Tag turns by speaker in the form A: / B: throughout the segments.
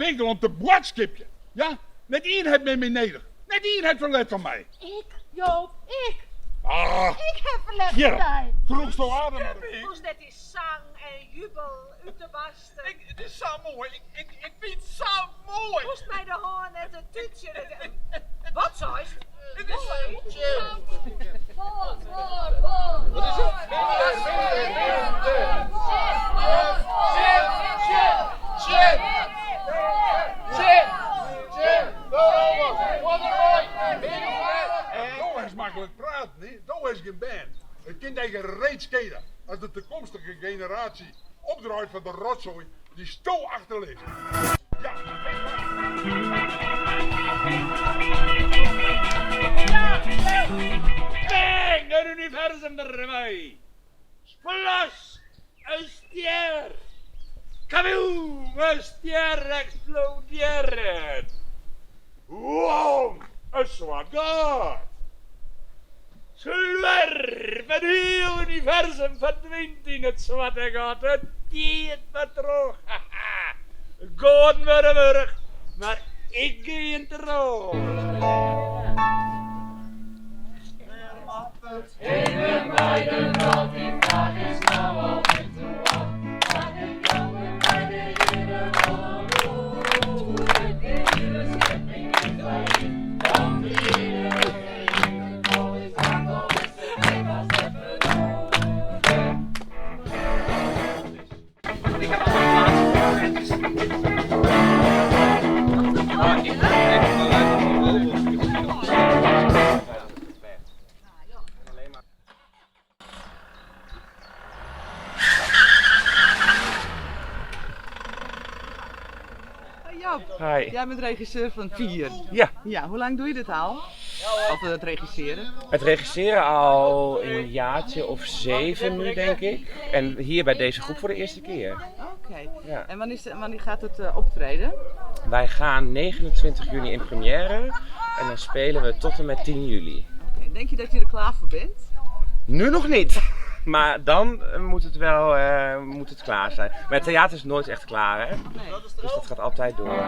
A: winkel om te boadskipjen. Ja, net ien hat mear my nedich. Net ien hat ferlet fan my.
B: Ik, Joop, ik.
A: Ah.
B: Ik ha ferlet fan dy.
A: Krûksto adem mar.
B: Hoechst net yn sang en jubel út te barsten.
C: It is sa moai. Ik fyn it sa moai.
B: Hoechst my de hân net te tútsjen. Wat seist?
C: It is
A: Do hast maklik praten, hè? Do hast gjin bern. It kin dy gjin reet skele as de takomstige generaasje opdraait foar de rotsoai dy'tsto achterlitst. Ja,
D: Bang! It universum derwei! Splas! In stjer! Kaboom! In stjer eksplodearret! Wom! In swart gat! Slurp! It hiele universum ferdwynt yn it swarte gat. It giet mar troch. Haha! Goaden wurde wurch, mar ik gean troch.
E: Hoi Joop,
F: Hi.
E: Jij bent regisseur fan Fier.
F: Ja.
E: Ja, hoe lang doe je dit al? Of het regisseren?
F: Het regisseren al een jaartje of 7 nu, denk ik. En hier bij deze groep voor de eerste keer.
E: Oké.
F: Ja.
E: En wanneer gaat het optreden?
F: Wij gaan 29 juni in première en dan spelen we tot en met 10 juli.
E: Oké. Denk je dat je er klaar voor bent?
F: Nu nog niet. Maar dan moet het wel moet het klaar zijn. Maar het theater is nooit echt klaar, hè?
E: Nee.
F: Dus dat gaat altijd door.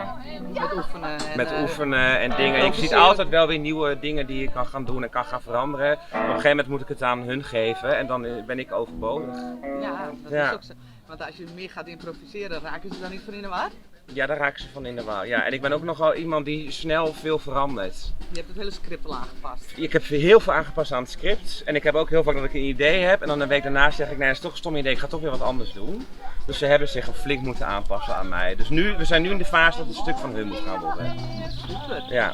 E: Met oefenen en,
F: Met oefenen en dingen. Je ziet
E: improviseren.
F: altijd wel weer nieuwe dingen die je kan gaan doen en kan gaan veranderen. Maar op een gegeven moment moet ik het aan hun geven en dan ben ik overbodig.
E: Ja, dat
F: Ja.
E: is ook zo. Want als je meer gaat improviseren, raken ze dan niet van in de war?
F: Ja, daar raken ze van in de war. Ja, en ik ben ook nogal iemand die snel veel verandert.
E: Je hebt het hele script al aangepast.
F: Ik heb heel veel aangepast aan het script. En ik heb ook heel vaak dat ik een idee heb. En dan een week daarna zeg ik, nee, dat is toch een stom idee. Ik ga toch weer wat anders doen. Dus ze hebben zich al flink moeten aanpassen aan mij. Dus we zijn nu in de fase dat het stuk van hun moet gaan worden.
E: Super.
F: Ja.